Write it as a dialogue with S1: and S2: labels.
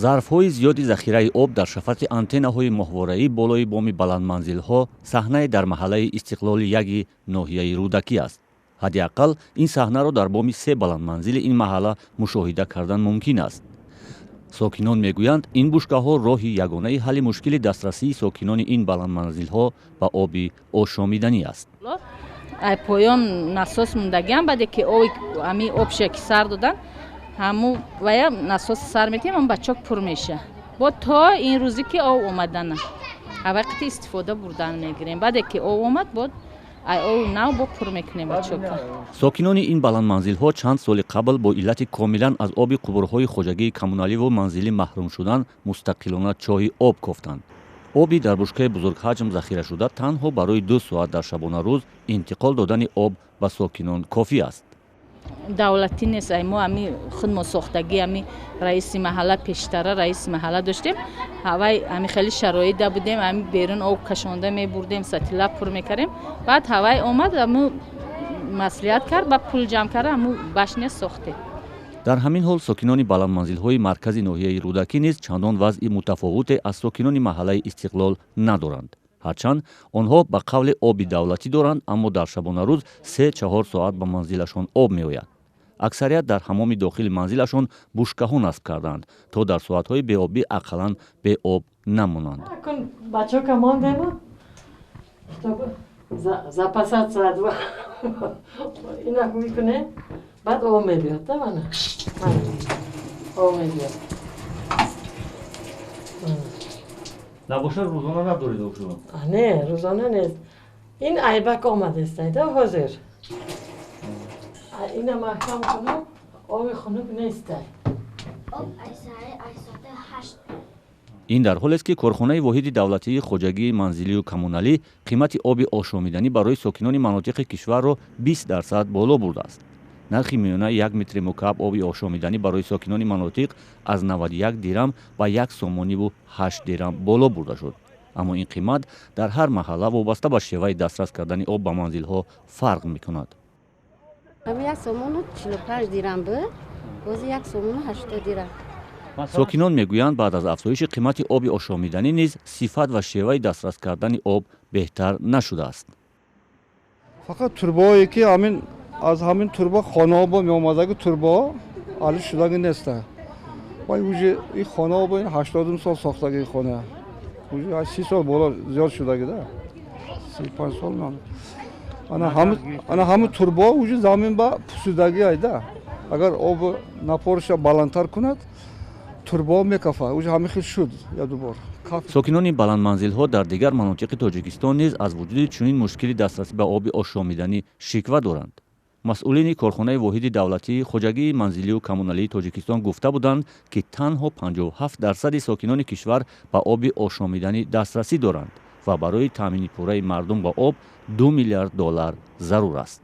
S1: Зарфҳои зиёди захираи об дар шафати антеннаҳои моҳвораӣ болои боми баландманзилҳо саҳнае дар маҳаллаи Истиқлоли яги ноҳияи Рӯдакӣ аст. Ҳадди ақал ин саҳнаро дар боми се баландманзили ин маҳалла мушоҳида кардан мумкин аст. Сокинон мегӯянд, ин бушкаҳо роҳи ягонаи ҳалли мушкили дастрасии сокинони ин баландманзилҳо ба оби ошомиданӣ аст.
S2: Ай поён насос мондагиам, баъде ки ами обша ки сар додан, ҳаму вая насос сар метиҳем, ам бачок пур меша. Бо то ин рӯзе ки об омадана авақти истифода бурдан мегирем. Баъде ки об омад, бо ай об нав бо пур мекунем бачока.
S1: Сокинони ин баландманзилҳо чанд соли қабл бо иллати комилан аз оби қубурҳои хоҷагии коммуналиву манзилӣ маҳрум шудан мустақилона чоҳи об кофтанд. Оби дар бушкаи бузургҳаҷм захирашуда танҳо барои 2 соат дар шабонарӯз интиқол додани об ба сокинон кофӣ аст.
S2: Давлатӣ нест, ай мо ами худмо сохтагӣ. Ами раиси маҳалла, пештара раиси маҳалла доштем, ҳавай ами хеле шароита будем, ами берун об кашонда мебурдем, сатила пур мекардем. Баъд ҳавай омад, аму маслиҳат кард, ба пул ҷамъ кард, аму башня сохтем.
S1: Дар ҳамин ҳол сокинони баландманзилҳои маркази ноҳияи Рӯдакӣ низ чандон вазъи мутафовуте аз сокинони маҳаллаи Истиқлол надоранд. Ҳарчанд онҳо ба қавле оби давлатӣ доранд, аммо дар шабонарӯз 3-4 соат ба манзилашон об меояд. Аксарият дар ҳамоми дохили манзилашон бушкаҳо насб карданд, то дар соатҳои беобӣ ақаллан беоб намонанд.
S3: Бачока мондему, чтобы запасаться, инак мекунем, баъд об мебиёд, да, мана об мебиёд.
S1: Набошад, рӯзона надоред об шумо?
S3: Не, рӯзона нест. Ин айбак омадестайда ҳозир. Ина маҳкам кунам, оби хунук нестай.
S1: Ин дар ҳолест, ки корхонаи воҳиди давлатии хоҷагии манзилию коммуналӣ қимати оби ошомиданӣ барои сокинони манотиқи кишварро 20% боло бурдааст. Нархи миёнаи 1 метри мукааб оби ошомиданӣ барои сокинони манотиқ аз 91 дирам ба 1 сомониву 8 дирам боло бурда шуд, аммо ин қимат дар ҳар маҳалла вобаста ба шеваи дастрас кардани об ба манзилҳо фарқ мекунад.
S4: 1 сомону 45 дирам буд, бози 1 сомону 80 дирам.
S1: Сокинон мегӯянд, баъд аз афзоиши қимати оби ошомиданӣ низ сифат ва шеваи дастрас кардани об беҳтар нашудааст.
S5: Фақат турбаое ки ҳамин аз ҳамин турба хонаҳо бо меомадаги, турбаҳо али шудаги неста. Вай уже и хонаҳо бо ин 80-ум сол сохтаги хона, уже 30 сол боло зиёд шудаги да, 35 сол. Ана ҳамин турбаҳо уже замин ба пусудаги айда. Агар об напорша баландтар кунад, турбаҳо мекафа. Уже ҳамин хел шуд як ду бор.
S1: Сокинони баландманзилҳо дар дигар манотиқи Тоҷикистон низ аз вуҷуди чунин мушкили дастрасӣ ба оби ошомиданӣ шиква доранд. Масъулини корхонаи воҳиди давлатии хоҷагии манзилию коммуналии Тоҷикистон гуфта буданд, ки танҳо 57 дарсади сокинони кишвар ба оби ошомиданӣ дастрасӣ доранд ва барои таъмини пурраи мардум ба об 2 миллиард доллар зарур аст.